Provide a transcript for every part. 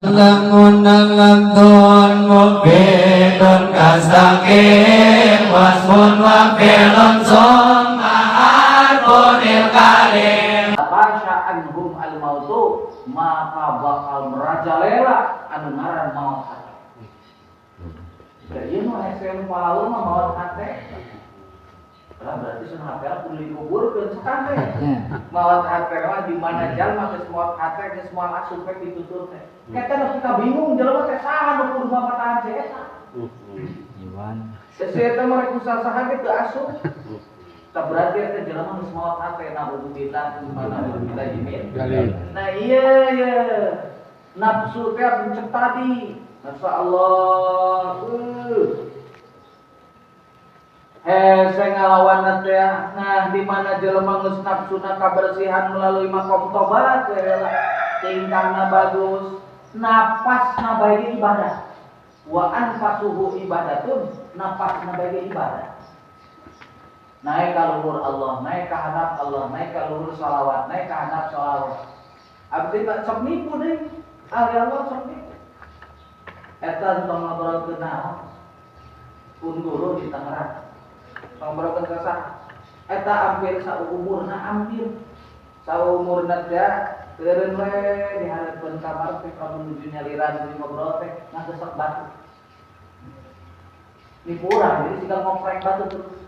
Lamun ladun mubidun kasakim wasmun wa filun summa harfunil kalim. Fasya anhum al mautu, maka bakal merajalela anu ngaran maut hate. Da ieu nu hese nu palaur mah maut hate. Lah berarti sun hate kudu dikuburkeun sakan teh. Maut hate mah di mana jalma geus maut hate geus moal asup we ditutur teh. Eta nu kita bingung jelema teh saha nu kudu mapatahan si eta. Iwan. Si eta mah rek usaha saha ge teu asup. Tah berarti eta jelema geus maot hate, naudzubillah, naudzubillah min. Nah iya iya. Nafsu teh cek tadi. Masya Allah. Hese ngalawan teh. Nah di mana jelema geus nafsuna kabersihan melalui makom tobat we lah. Tingkahna bagus, napasna bae ibadah. Wa anfasuhu ibadatun, napasna bae ibadah. Naik ka luhur Allah, naik ka handap Allah, naik ka luhur salawat, naik ka handap salawat. Abdi mah sok nipu deui. Ahli Allah sok nipu. Eta tong ngobrolkeun naon? Pun guru di Tangerang. Tong ngobrolkeun ka saha? Eta hampir saumurna, hampir saumurna teh teureun we di hareupeun kamar teh lamun nuju nyaliran nuju ngobrol teh ngagesek batu. Nipu urang jadi siga ngoprek batu terus.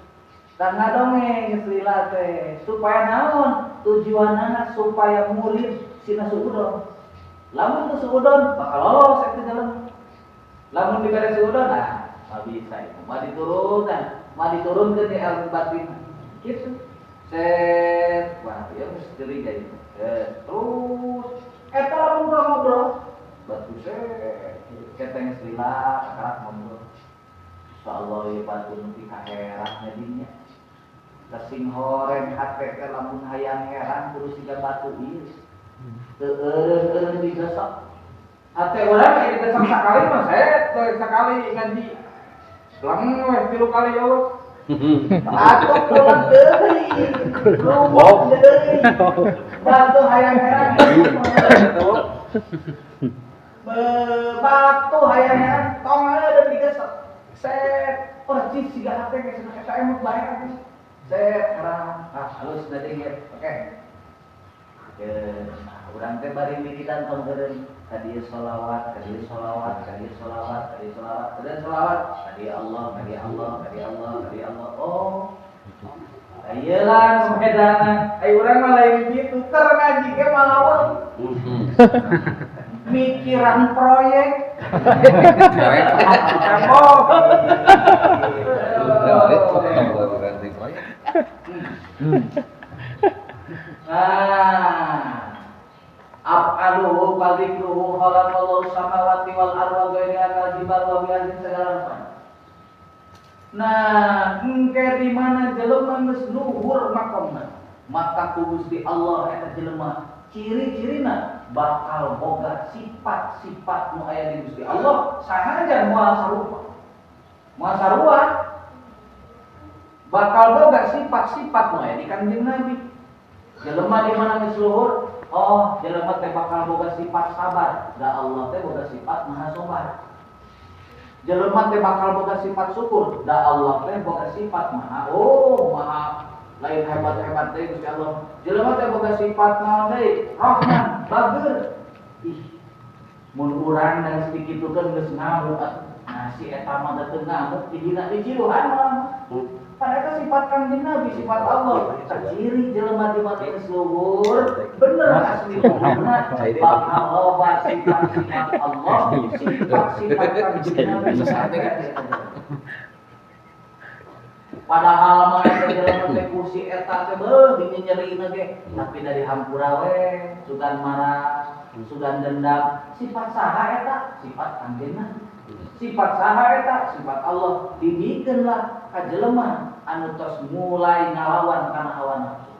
Dan ngadongeng geus lila teh supaya naon? Tujuanana supaya murid sina suudon. Lamun teu suudon bakal lolos eta jalan. Lamun dibere suudon nah mah bisa itu. Mah diturunan, mah diturunkeun di ilmu batin. Gitu. Set, wah ya mesti curiga itu. Terus eta lamun urang ngobrol batu set keteng geus lila kakarak ngobrol. Insyaallah ieu batu nu kaherang dinya. Kasing horeng hate teh lamun hayang herang kudu siga batu ieu. Teu eureun-eureun digesek. Hate urang aya digesek sakali mah set we sakali ngaji. Lang we 3 kali ya Allah. Atuh pulang deui. Lumut deui. Batu hayang herang. Batu hayang herang tong eureun digesek. Set percis siga hate geus eta emut bae atuh. Set herang. Ah halus deui ge. Oke. Nah, urang teh bari wiridan tong eureun ka dieu sholawat, ka dieu sholawat, ka dieu sholawat, ka dieu sholawat, ka dieu sholawat, ka dieu Allah, ka dieu Allah, ka dieu Allah, ka dieu Allah. Oh. Ieu lah nu bedana. Ai urang mah lain kitu, keur ngaji ge malawan. Mikiran proyek. Kamu. Nah, af'aluhu fadzikruhu khalaqallahu samawati wal arda ghaira kal jibal wa bi'arzin segala rupa. Nah, engke di mana jelema geus luhur makomna, maka ku Gusti Allah eta jelema ciri-cirina bakal boga sifat-sifat nu aya di Gusti Allah sanajan moal sarupa. Moal sarua bakal boga sifat-sifat nu aya di Kanjeng Nabi. Jelema di mana geus luhur, oh jelema teh bakal boga sifat sabar, da Allah teh boga sifat maha sabar. Jelema teh bakal boga sifat syukur, da Allah teh boga sifat maha oh maha lain hebat-hebat teh Gusti Allah. Jelema teh boga sifat naon deui? Rahman, bager. Ih, mun urang dan sedikit tukeun geus ngamuk atuh. Nah si eta mah teu ngamuk dihina diciluhan mah. Padahal sifat Kanjeng Nabi, sifat Allah. Ciri jelema di mata geus luhur, bener asli luhurna bakal loba sifat-sifat Allah, sifat-sifat Kanjeng Nabi. Padahal mah eta jelema teh kursi eta teh beuh dinyerina ge, tapi dari hampura we, sugan marah, sugan dendam. Sifat saha eta? Sifat Kanjeng Nabi. Sifat saha eta? Sifat Allah. Dibikeunlah ka jelema anu tos mulai ngalawan kana hawa nafsu.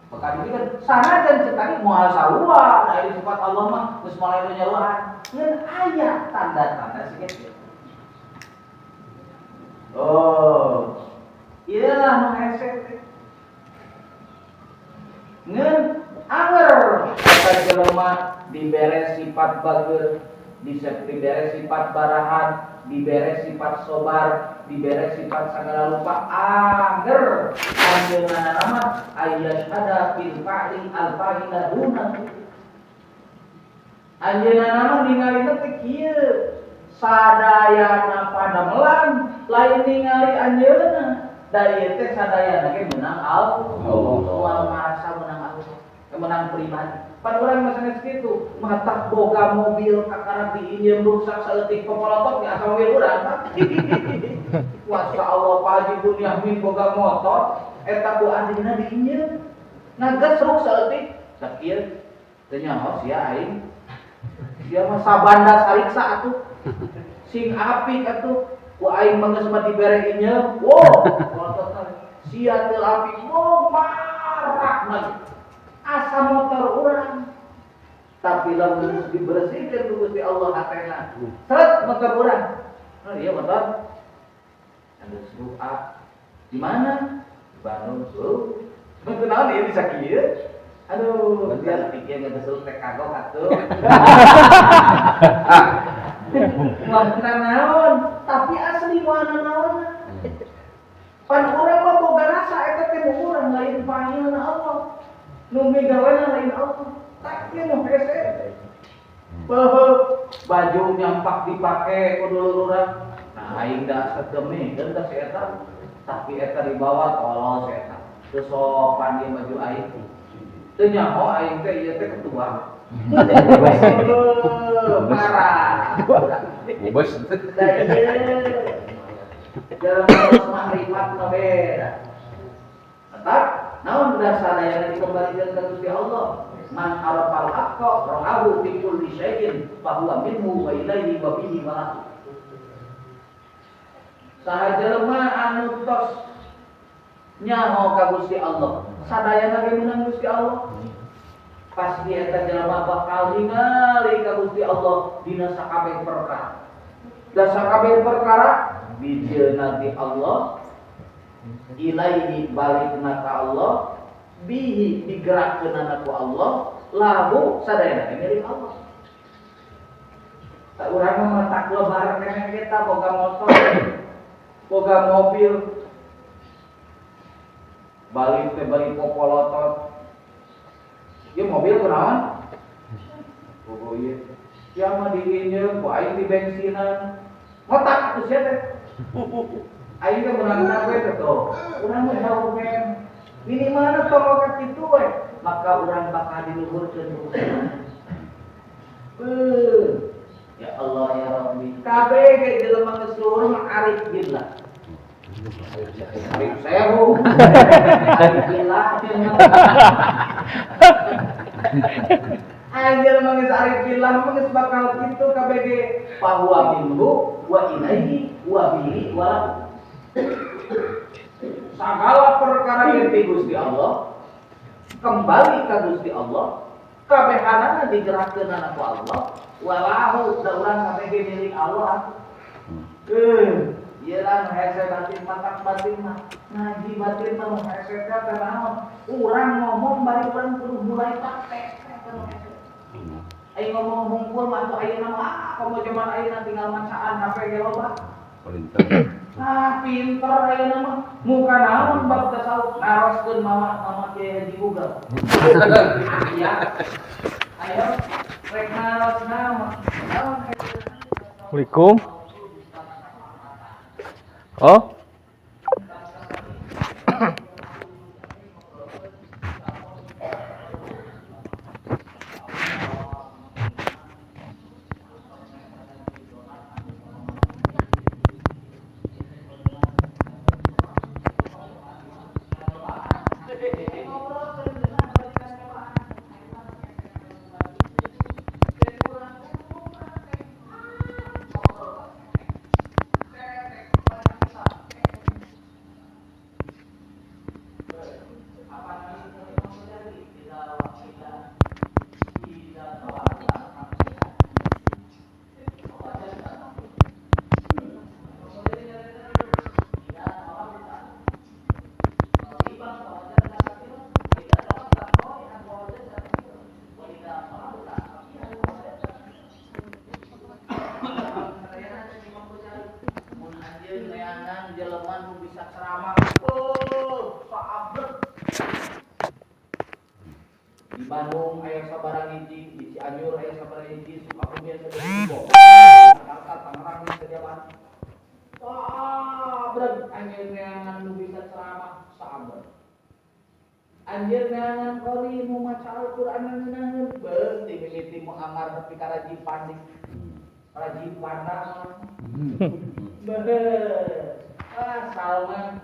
Maka dibikeun sanajan cek tadi moal sarua, da sifat Allah mah geus mulai nyaruan. Ngan aya tanda-tanda siga. Oh, iyalah nu hese teh. Ngan Anger eta jelema dibere sifat bager, dibere sifat barahan, dibere sifat sobar, dibere sifat sagala rupa anger anjeunna nama ayyashhada fil fa'li al fa'ila duna. Anjeunna nama ningali teh kieu sadayana padamelan lain ningali anjeunna da ieu teh sadayana ge meunang Allah, moal marasa meunang Allah, menang pribadi. Pan urang mah sanes kitu, matak boga mobil kakara diinjem rusak saeutik popolotok di asal mobil urang. Masya Allah Pak Haji Bunyamin boga motor, eta ku adina diinjem. Ngagesruk saeutik, sakieu teu nyaho sia aing. Sia mah sabanda sariksa atuh. Sing apik atuh, ku aing mah geus mah dibere injem. Wow, sia teu apik, wow marah lagi. Asa motor urang. Tapi lamun dibersihkeun ku Gusti Allah hatena. Seret motor urang. Oh iya motor. Ada doa. Di mana? Di Bandung. Oh. Mun naon ieu bisa kieu? Aduh, dia pikir ngegesel teh kagok atuh. Moal naon, tapi asli moal naon. Pan urang mah boga rasa eta teh urang lain panggilna Allah. Nu migawena lain Allah. Tak ieu nu hese. Beuh, baju nyampak dipake ku dulur urang. Nah, aing da satemekeun ka si eta. Tapi eta dibawa tolol si eta. Teu sopan ieu baju aing. Teu nyaho aing teh ieu teh ketua. Parah. Bebas. Da ieu jalan makrifat mah beda. Tetap naon sadayana dikembalikan ke Gusti Allah. Man arafal haqqa ra'ahu fi kulli syai'in fa huwa minhu wa ilaihi wa bihi wa lahu. Saha jelema anu tos nyaho ka Gusti Allah, sadayana ge meunang Gusti Allah. Pasti eta jelema bakal ningali ka Gusti Allah dina sakabeh perkara. Da sakabeh perkara dijieunna ti Allah, ilaihi balikna ka Allah, bihi digerakkeunana ku Allah, lahu sadayana milik Allah. Tak urang mah matak lebar keneh kita boga motor, boga mobil, balik teh balik popolotot. Ieu mobil kunaon? Bogo ieu. Sia mah diinjeum ku aing di bensinan. Ngotak atuh sia teh. Aing teh meunang we teh tuh. Urang mah jauh men. Minimalna tong ka kitu we, maka urang bakal diluhurkeun ku Gusti. Ya Allah ya Rabbi. Kabeh ge jelema geus luhur mah arif billah. Arif sewu. Arif billah. Aing jelema geus arif billah mah geus bakal kitu kabeh ge. Fahuwa minhu wa ilaihi wa bihi wa lahu. Segala perkara yang di Gusti Allah kembali ke Gusti Allah, kabehanana digerakkeunana ku Allah, walahu da urang kabeh ge milik Allah. Ieu lah nu hese batin matak batin mah, ngaji batin mah nu hese teh naon? Urang ngomong bari urang kudu mulai praktek teh nu hese. Aing ngomong hungkul mah atuh ayeuna mah komo jaman ayeuna tinggal macaan HP ge loba. Ah, pinter ayeuna mah. Muka naon bab tasawuf naroskeun mama mama Kiai Haji Google. Iya. Ayo rek naros naon? Naon? Assalamualaikum. Oh. jelema nu bisa ceramah. Oh, saabrek. Di Bandung aya sabaraha hiji, di Cianjur aya sabaraha hiji, Sukabumi aya sabaraha hiji, Bogor, Jakarta, Tangerang, Setiawan. Sabrek anjeun neangan nu bisa ceramah, sabrek. Anjeun neangan qori nu maca Al-Qur'an ngeunaheun, beuh ti mimiti mu amar nepi ka rajin panik. Rajin pandang. Beuh. Ah, Salman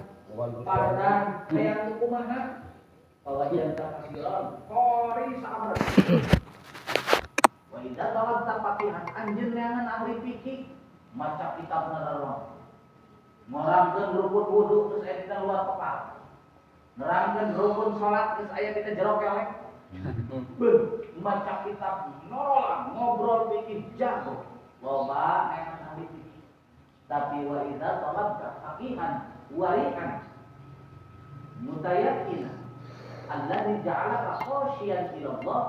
Fardan hayang kumaha? Fawajadta kasiran qori sabrek. Wa idza talabta faqihan, anjeun neangan ahli fikih maca kitab nerang. Ngorangkeun rukun wudu geus aya dina luar kepala. Nerangkeun rukun salat geus aya dina jero kelek. Beuh, maca kitab norolang, ngobrol fikih jago. Loba neangan ahli fikih. Tapi wa idza talabta faqihan wari'an mutayaqqina alladzi ja'alaka khasyian ila Allah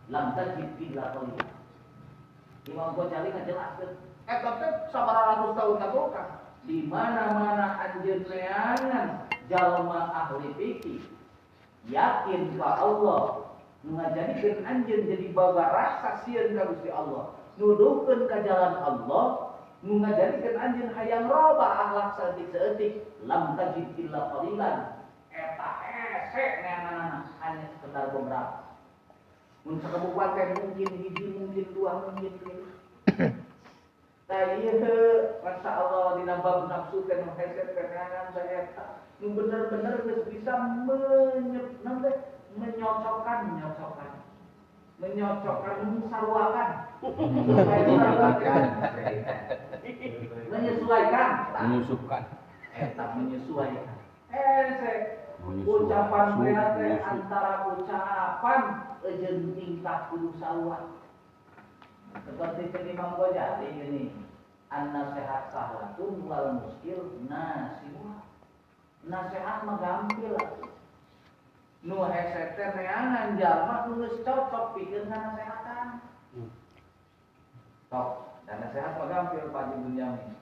lam tajid illa qalila. Imam Ghazali ngajelaskeun eta teh sabaraha ratus tahun ka di mana-mana anjeun neangan jalma ahli fikih yakin ka Allah nu ngajadikeun anjeun jadi baga rasa sieun ka Gusti Allah, nuduhkeun ka jalan Allah, nu ngajadikeun anjeun hayang roba akhlak saeutik-saeutik, lam tajid illa qalilan. Eta hese neanganana hanya sekedar beberapa. Mun sakabupaten mungkin hiji, mungkin dua, mungkin tilu. Tah ieu Masya Allah dina bab nafsu teh nu hese teh neangan teh eta nu bener-bener geus bisa menyep naon teh menyocokkan, menyocokkan, menyocokkan, mensaruakan, menyesuaikan, Menyusupkan. Eta menyesuaikan hese ucapan teh antara ucapan jeung tingkah kudu sarua. Seperti Imam Ghazali ini, an-nasihat sahlatun wal muskil nasihat. Nasihat mah gampil atuh. Nu hese teh neangan jalma nu geus cocok pikeun nasehatan. Sok, dan nasihat mah gampil Pak Haji Bunyamin.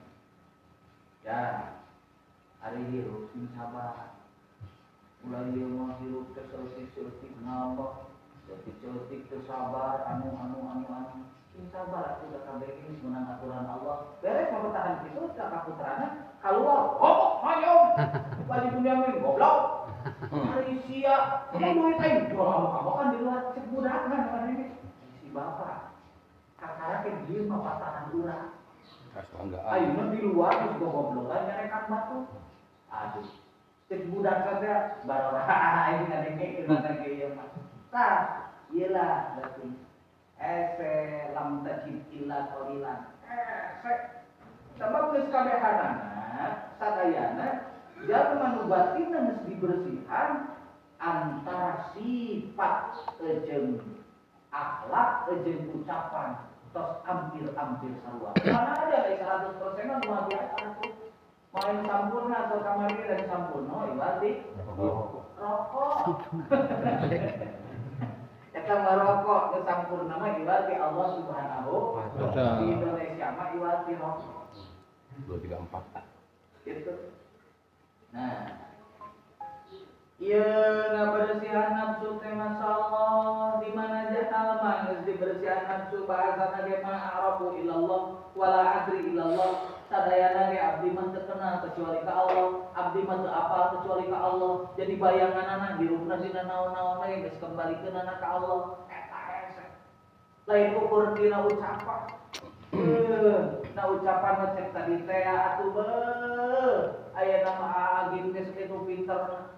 Ya, ari hirup sing sabar. Ulah ieu mah hirup teh saeutik-saeutik ngambek, saeutik-saeutik teu sabar, anu anu anu anu. Sing sabar atuh da kabeh geus meunang aturan Allah. Beres mah kitu ka kaputrana kaluar, "Goblok hayom." Pak Haji Bunyamin goblok. Ari sia, mun duit aing jual kamu kan di luar cek budak kan ini. Si bapak kakara ke dia mah patahan urat. Kebanggaan. Ayeuna di luar geus gogoblogan nyarekan batu. Aduh. Cek budak saja barora aing ngadengkeun ngadengkeun ieu mah. Tah, ieu lah berarti. Ese lam tajid illa qalilan. Ese sabab geus kabehanana sadayana jalma nu batinna geus dibersihan antara sifat jeung akhlak jeung ucapan tos hampir-hampir sarua. Mana ada dari 100% mah luar biasa tuh. Main sampurna atau kamari dan sampurna berarti rokok. Eta mah rokok geus sampurna mah berarti Allah Subhanahu wa taala. Di Indonesia mah berarti rokok. 2 3 4. Gitu. Nah, ieu ngabersihan nafsu teh masyaallah di mana jalma geus dibersihan nafsu bahasana ge ma a'rafu illallah wala adri illallah. Sadayana ge abdi mah teu kenal kecuali ka Allah, abdi mah teu apal kecuali ka Allah. Jadi bayanganana hirupna dina naon-naon ge geus kembalikeunana ka Allah. Eta hese. Lain ukur dina ucapan. Nah ucapan mah cek tadi teh atuh beuh. Aya nama Agim geus kitu pinter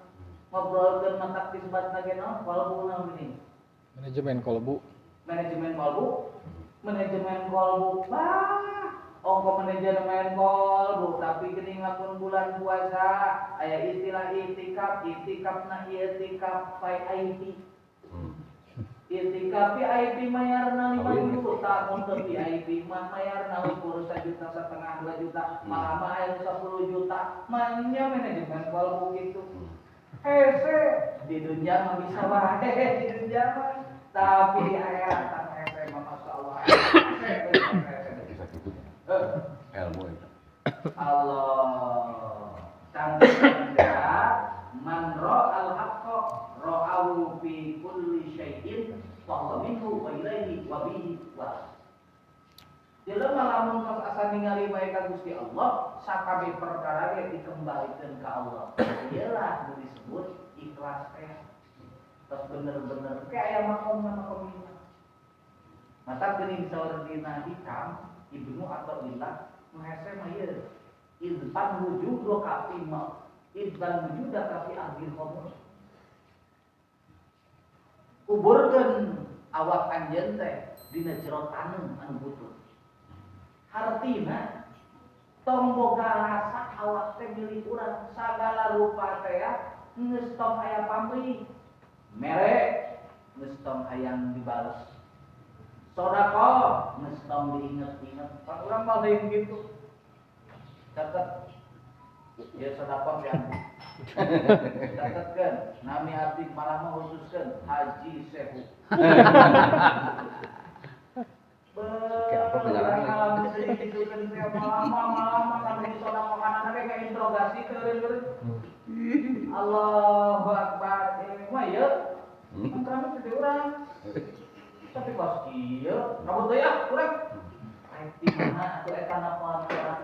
ngobrolkeun matak disebutna ge naon kolbu naon geuning. Manajemen kolbu. Manajemen kolbu. Manajemen kolbu. Bah, ongko manajemen kolbu tapi geuning lamun bulan puasa aya istilah itikaf, itikafna itikaf VIP. Itikaf VIP mayarna 5 juta, mun teu VIP mah mayarna ukur 1,5 juta, 2 juta, malah mah aya 10 juta. Manya manajemen kolbu gitu. Hese di dunia mah bisa wae di dunia mah, tapi di akhirat tah hese mah masyaallah. Hese, hese. Bisa gitu. Ilmu itu. Allah. Jelema lamun tos asa ningali bae ka Gusti Allah, sakabeh perkara ge dikembalikeun ka Allah. Iyalah nu disebut ikhlas teh. Tos bener-bener ke aya makomna makom ieu. Mata geuning saur dina hikam Ibnu Athaillah nu hese mah ieu. Idfan wujudu ka fi ma. Idfan wujuda ka fi ardil khamr. Kuburkeun awak anjeun teh dina jero taneuh anu butut. Hartina tong boga rasa awak teh milik urang sagala rupa teh geus tong aya pamrih. Mere geus tong hayang dibales. Sedekah geus tong diinget-inget. Pan urang mah lain kitu. Catet ya sedekah yang catetkeun nami abdi malah mah khususkeun Haji Sehu. Kayak apa pengarangnya? Kalau misalnya gitu kan saya lama-lama kan di sedekah ge ngainterogasi teureun-teureun. Allahu Akbar. Mah ieu. Kan keramat teh urang. Tapi kos kieu, kabut deui ah urang. Rek di mana atuh eta napoan urang.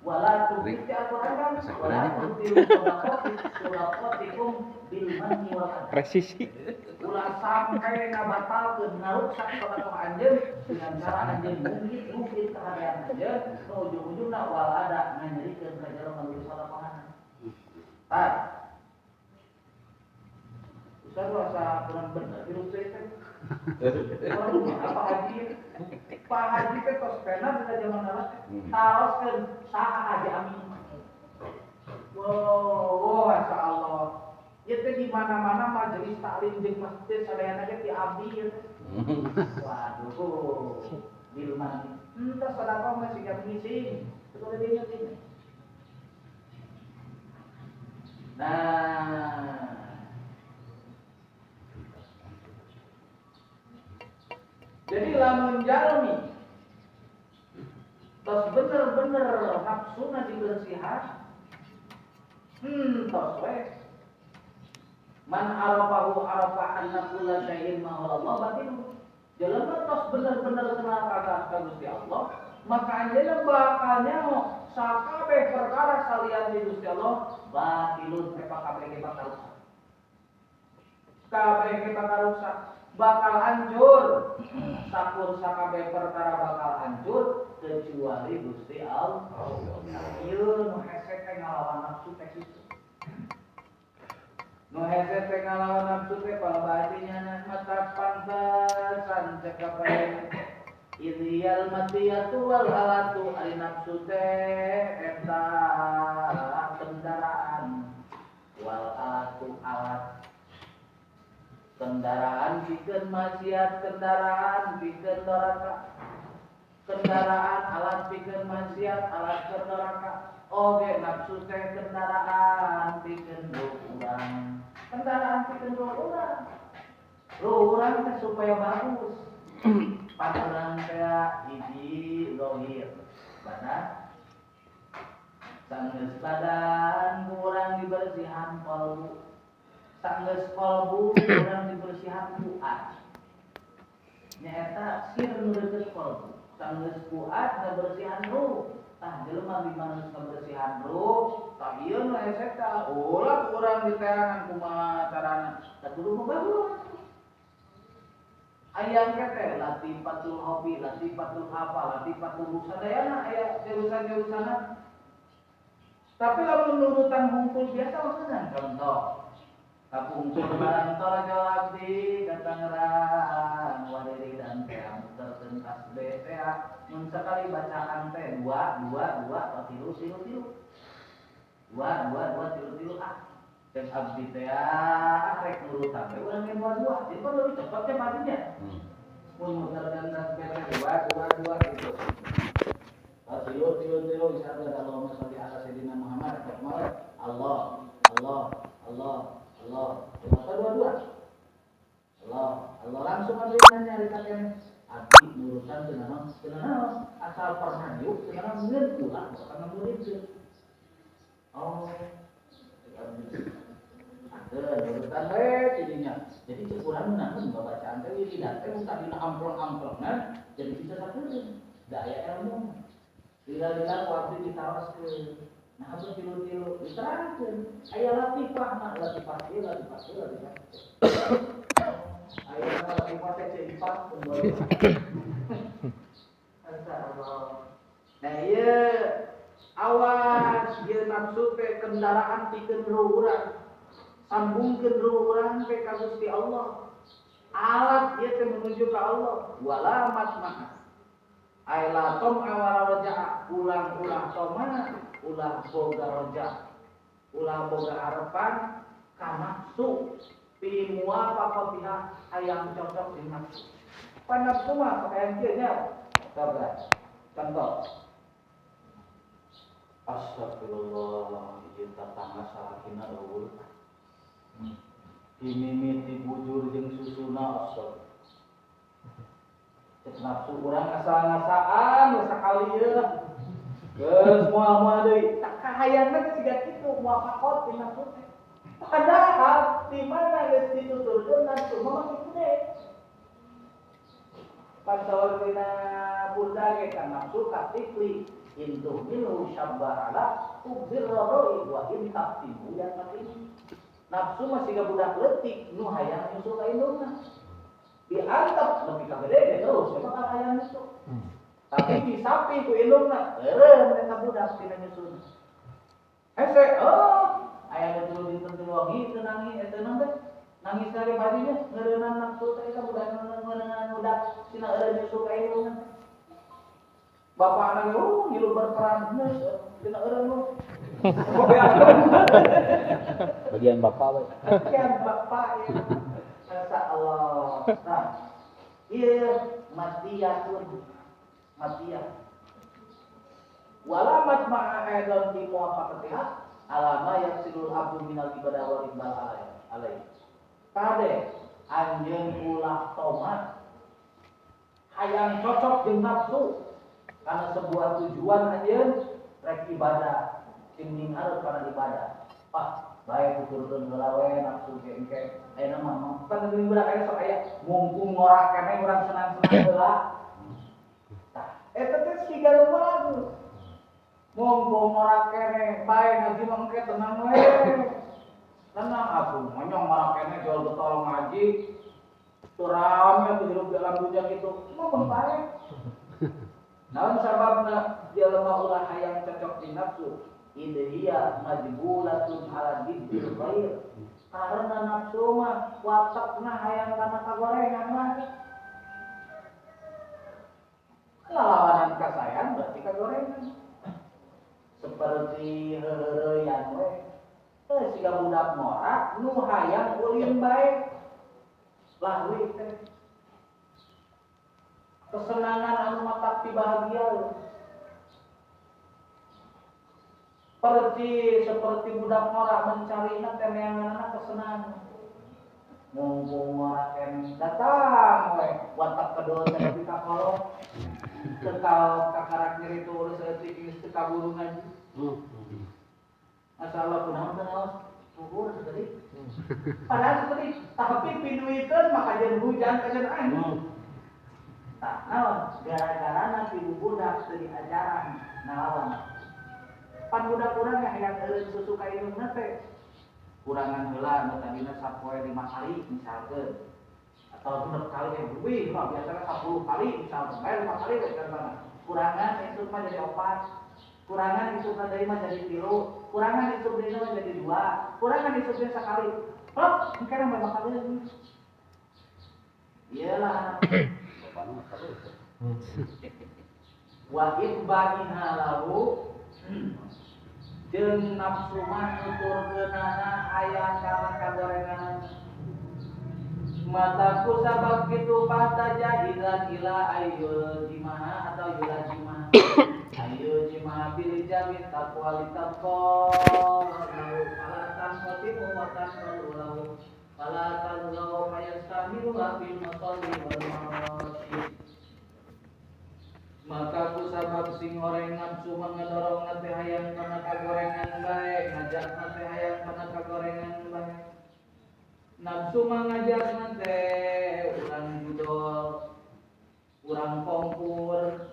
Wala tubti Al-Qur'an kan wala tubti sadaqatikum bil manni wal adha. Presisi. Ulah sampai ngabatalkeun ngaruksak sedekah anjeun dengan cara anjeun mungkit-mungkit kahadean anjeun nu ujung-ujungna wal ada nganyerikeun ka jelema nu sedekahna. Tah. Ustaz rasa kurang bener hirup teh teh. Apa haji? Pak Haji teh tos pena dina zaman heula teh. Taroskeun saha Haji Amin. Wow, masya Allah. Ieu teh di mana-mana majelis taklim jeung masjid sadayana ge ti abdi ieu teh. Waduh, di rumah ini. Entah sedekah mah siga ngising. Betul diingetin. Nah, jadi lamun jalmi tos bener-bener nafsuna dibersihan, tos we. Man arafahu arafa anna kulla syai'in ma Allah batin. Jelema tos bener-bener kenal ka Gusti Allah, maka anjeunna bakal nyaho sakabeh perkara salian di Gusti Allah batilun eta kabeh ge bakal rusak. Kabeh ge bakal rusak, bakal hancur. Sakur sakabeh perkara bakal hancur kecuali Gusti Allah. Ieu nu hese teh ngalawan nafsu teh kitu. Nu hese teh ngalawan nafsu teh palebatinya mata pantesan cek kabeh. Idhiyal matiyatu wal alatu ari nafsu teh eta kendaraan wal alatu alat. Kendaraan pikeun maksiat, kendaraan pikeun doraka. Kendaraan alat pikeun maksiat, alat keur doraka. Oge nafsu teh kendaraan pikeun urang. Kendaraan pikeun urang. Urang teh supaya bagus. Pan urang teh hiji zahir. Badan sanggeus badan kurang dibersihan kalbu. Sanggeus kalbu kurang dibersihan fuad. Nyaeta sir nu deukeut kalbu. Sanggeus fuad ngabersihan ruh. Tah jelema di mana geus ngabersihan ruh, tah ieu nu hese tah ulah urang diteangan kumaha carana. Tah kudu bagus. Ayang teh latifatul hobi, latifatul apa, latifatul sadayana aya jurusan-jurusanna. Tapi lamun nurutan hungkul biasa maksudna contoh. Kapungkur barang tol abdi ka Tangerang wadiri dan teh muterkeun tas B teh mun sakali bacaan teh 2 2 2 atau 3 3 3 2 2 2 3 3 ah cek abdi teh rek nurutan teh urang ge 2 2 jadi kan lebih cepet teh pastinya mun muterkeun tas B teh 2 2 2 gitu 3 3 3 bisa Allahumma sholli ala sayyidina Muhammad Allah Allah Allah Allah, Allah dua-dua. Allah, Allah langsung aja nanya nyari kakek. Abdi nurutan cenah cenah asal pernah yuk cenah ngeun ulah bakal ngamuridkeun. Oh, abdi. Ada nurutan we jadinya. Jadi cek urang naon babacaan teh wiridan teh mun tadina amplong-amplongna jadi bisa sakeun. Da aya ilmu. Lila-lila ku abdi ditaroskeun. Nah, abdi tilu-tilu diterangkeun. Aya latifah mah latifah ieu latifah ieu latifah. Aya latifah teh ceu ipah pun boleh. Masyaallah. Nah, ieu awas ieu nafsu teh kendaraan pikeun ruh urang. Sambungkeun ruh urang teh ka Gusti Allah. Alat ieu teh menuju ka Allah. Wala matma'a. Ai la tom awala roja'a, ulang-ulah toma, ulah boga roja. Ulah boga harapan ka nafsu fi muwafaqatiha hayang cocok di nafsu. Pan nafsu mah pakaian kieu nya. Coba contoh. Astagfirullah, ieu tatangga salakina eueuh. Dimimiti bujur jeung susuna astagfirullah. Cek nafsu urang ngasal-ngasaan we sakali ieu. Geus moal-moal deui. Tak kahayangna teh siga kitu muwafaqat di nafsu teh. Padahal di mana geus dituturkeun nafsu mah kitu deh. Pancawan dina burda ge kan nafsu katikli intuh minhu syabba ala hubbir radoi wa in taqtimu ya taqim. Nafsu mah siga budak leutik nu hayang nyusul ka indungna. Diantep nepi ka gede ge terus emang kan hayang nyusul. Tapi disapi ku indungna eureun eta budak tina nyusul. Hese oh aya nu tilu dinten tilu wengi teu nangis eta naon teh? Nangis lagi bajunya ngeureunnan nafsu teh eta budak ngeureunnan budak tina eureun nyusul ka indungna. Bapakna ge ngilu berperan geus tina eureun lu. Bagian bapak we. Bagian bapak ya. Masya Allah. Nah, ieu matiyatun. Matiyah. Wala matma'a aidan bi muwafaqatiha ala ma yaksilul abdu minal ibadah wal iqbal alaih. Kade anjeun ulah tomat hayang cocok jeung nafsu karena sebuah tujuan anjeun rek ibadah sing ninghareup kana ibadah. Ah, bae tuturkeun heula we nafsu ge engke. Ayeuna mah kan deui budak aya sok aya mungkung ngora keneh urang senang-senang heula. Tah, eta teh siga nu bagus. Mumpung ngora keneh bae ngaji mah engke tenang we. Tenang atuh, monyong ngora keneh jual getol ngaji. Teu rame atuh hirup di alam dunia kitu. Mah mun bae. Naon sababna jelema ulah hayang cocok di nafsu? Idhiya majbulatun ala diddil khair. Karena nafsu mah watakna hayang kana kagorengan mah. Lalawanan kasayan berarti kagorengan. Seperti heureuyan we. Siga budak ngora nu hayang ulin bae. Lahwi teh. Kesenangan anu matak bahagia. Percis seperti budak ngora mencari teh neanganna kesenangan. Mumpung ngora keneh datang we watak kedua teh nepi ka kolong. Teu kakarak nyeri tuh saeutik geus teu kaburu ngaji. Masalah kunaon teh naos puhur saeutik. Padahal saeutik tapi piduiteun mah kajeun hujan kajeun angin. Tah naon gara-garana ti budak teu diajaran ngalawan. Pan budak urang hayang eureun susu ka indungna teh kurangan heula nu tadina sapoe 5 kali misalkeun atau 6 kali leuwih mah biasana 10 kali misalkeun bae 5 kali we kan kurangan isuk mah jadi 4 kurangan isuk deui mah jadi 3 kurangan isuk deui mah jadi 2 kurangan isuk deui sakali plok engke mah bakal deui iyalah Bapakna mah terus. Wa ibaniha lahu jeung nafsu mah nuturkeunana hayang kana kagorengan mataku sabab kitu pataja ila ila ayyul jimaha atau yula jimaha ayyul jimaha bil jami taqwa litaqwa lahu fala tanqatimu wa tanqalu lahu fala tanqalu fayastamilu fil masalli wal marasyid. Maka ku sabab sing oreng nafsu mangedorong teh hayang kana kagorengan bae, ngajak teh hayang kana kagorengan bae. Nafsu mangajak teh urang judol, urang pongkur,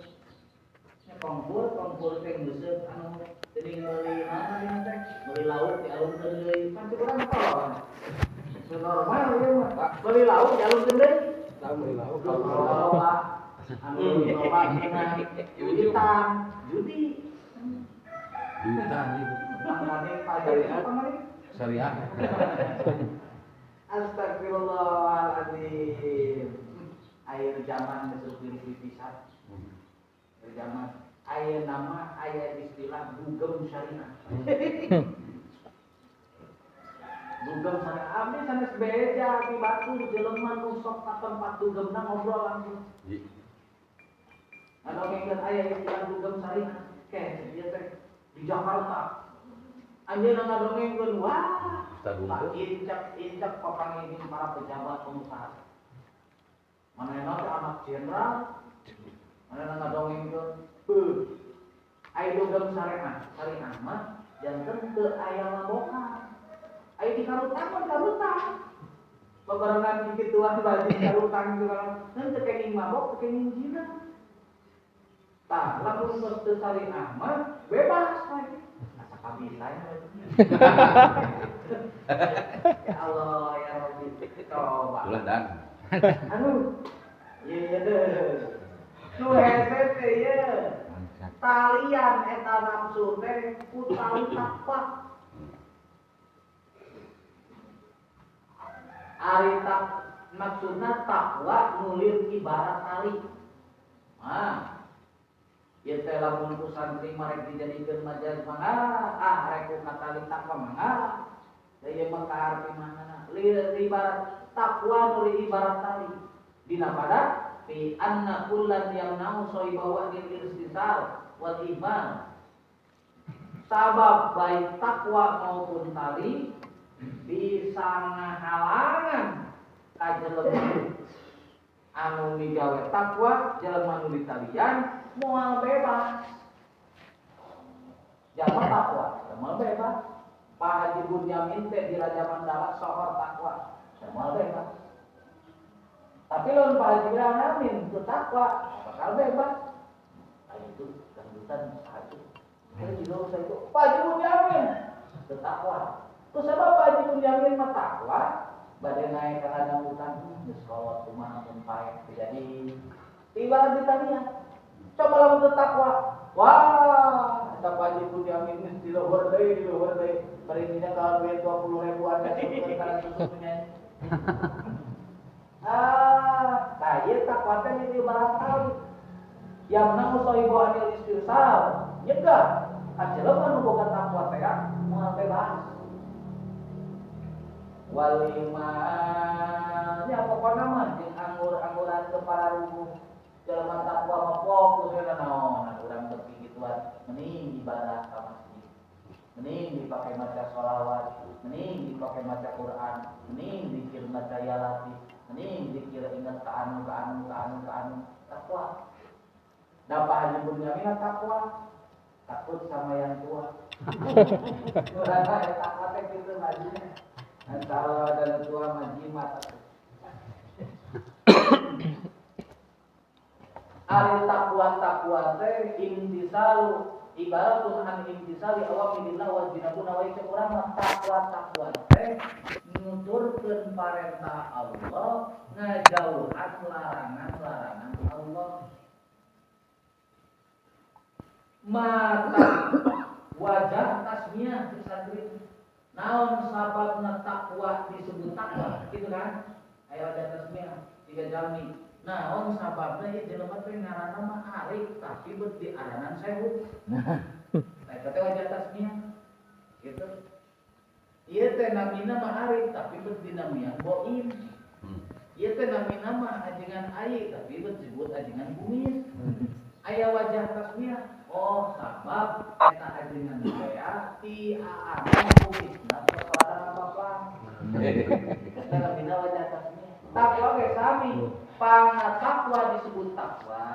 Loba anu loba duitan, judi. Duitan itu. Syariah. Astagfirullahaladzim. Air zaman geus pilih pisan. Air zaman aya nama aya istilah dugem syariah. Dugem syariah abdi sanes beja di batu jelema nu sok ka tempat dugemna ngobrol langsung. Anu ngengkeun aya istilah dugem syariah. Ke ieu teh di Jakarta. Anjeunna ngadongengkeun wah, tak incap papanggih para pejabat pengusaha. Manehna teh anak jenderal. Manehna ngadongengkeun, heuh. Aya dugem syariah, syariah mah janten teu aya mabokan. Aya di karutang mah karutang. Babarengan kikituan baju karutang juga kan teu kenging mabok, teu kenging zina. Tah, lamun geus teu syariah mah bebas lagi. Asa kabisa ya. Ya Allah ya Rabbi. Coba. Ulah dan. Anu, ieu ieu deh. Nu hese teh ieu. Talian eta nafsu teh ku tali takwa. Ari tak maksudna takwa nulir ibarat tali. Nah, ieu teh lamun ku santri marek dijadikeun majas mangga, ah rek ku katali takwa mangga. Da ieu mah kaharti manana. Ibarat takwa nulir ibarat tali. Dina pada fi anna kullan yamna'u sahibahu anil irstisal wal iman. Sabab baik takwa maupun tali bisa ngahalangan ka jelema anu migawe takwa, jelema nu ditalian moal bebas. Jalma takwa, moal bebas. Pak Haji Bunyamin teh di Raja Mandala sohor takwa, moal bebas. Tapi lamun Pak Haji Bunyamin teu takwa, bakal bebas. Ah itu dangdutan satu. Saya juga saya itu Pak Haji Bunyamin teu takwa. Terus sebab Pak Haji Bunyamin mah takwa, bade naik ka dangdutan geus kolot kumaha mun paek teu jadi. Ibarat ditanya, coba lamun teu takwa. Wah, eta Pak Haji Bunyamin geus di luhur deui, di luhur deui. Bari dina kawan duit 20 ribuan kasupkeun kana susu penyanyi. Ah, tah ieu takwa teh di ibarat tali. Yamna'u sahibu anil istirsal. Nyegah ka jelema nu boga takwa teh moal bebas. Waliman ya pokona mah jeung anggur-angguran ke para rubuh. Jelema takwa mah fokus we naon urang teu kituan, mending ibadah ka masjid. Mending dipake maca sholawat, mending dipake maca Quran, mending zikir maca ya latif, mending zikir ingat ka anu ka anu ka anu ka anu takwa. Da Pak Haji Bunyamin takwa, takut sama yang tua. Urang mah takwa teh kitu majina. Antara dan tua mah jimat atuh. Ari takwa takwa teh imtisalu ibaratun an imtisali awamirillah wa jinabuna wa itu urang mah takwa takwa teh nuturkeun parentah Allah, ngajauhan larangan-larangan Allah. Mata wajah tasmiyah di santri. Naon sababna takwa disebut takwa, gitu kan? Aya wajah tasmiyah tiga jalmi. Naon sababna ieu jelema teh ngaranna mah Arif tapi beut diaranan sewu. Nah, eta teh wajah tasmiyah. Gitu. Ieu teh namina mah Arif tapi beut dinamian Boim. Ieu teh namina mah ajengan Ai tapi beut disebut ajengan Bumis. Aya wajah tasmiyah. Oh, sabab eta ajengan teh ti aana kumisna persoalan apa-apa. Eta namina wajah tasmiyah. Takwa ge sami. Pangna takwa disebut takwa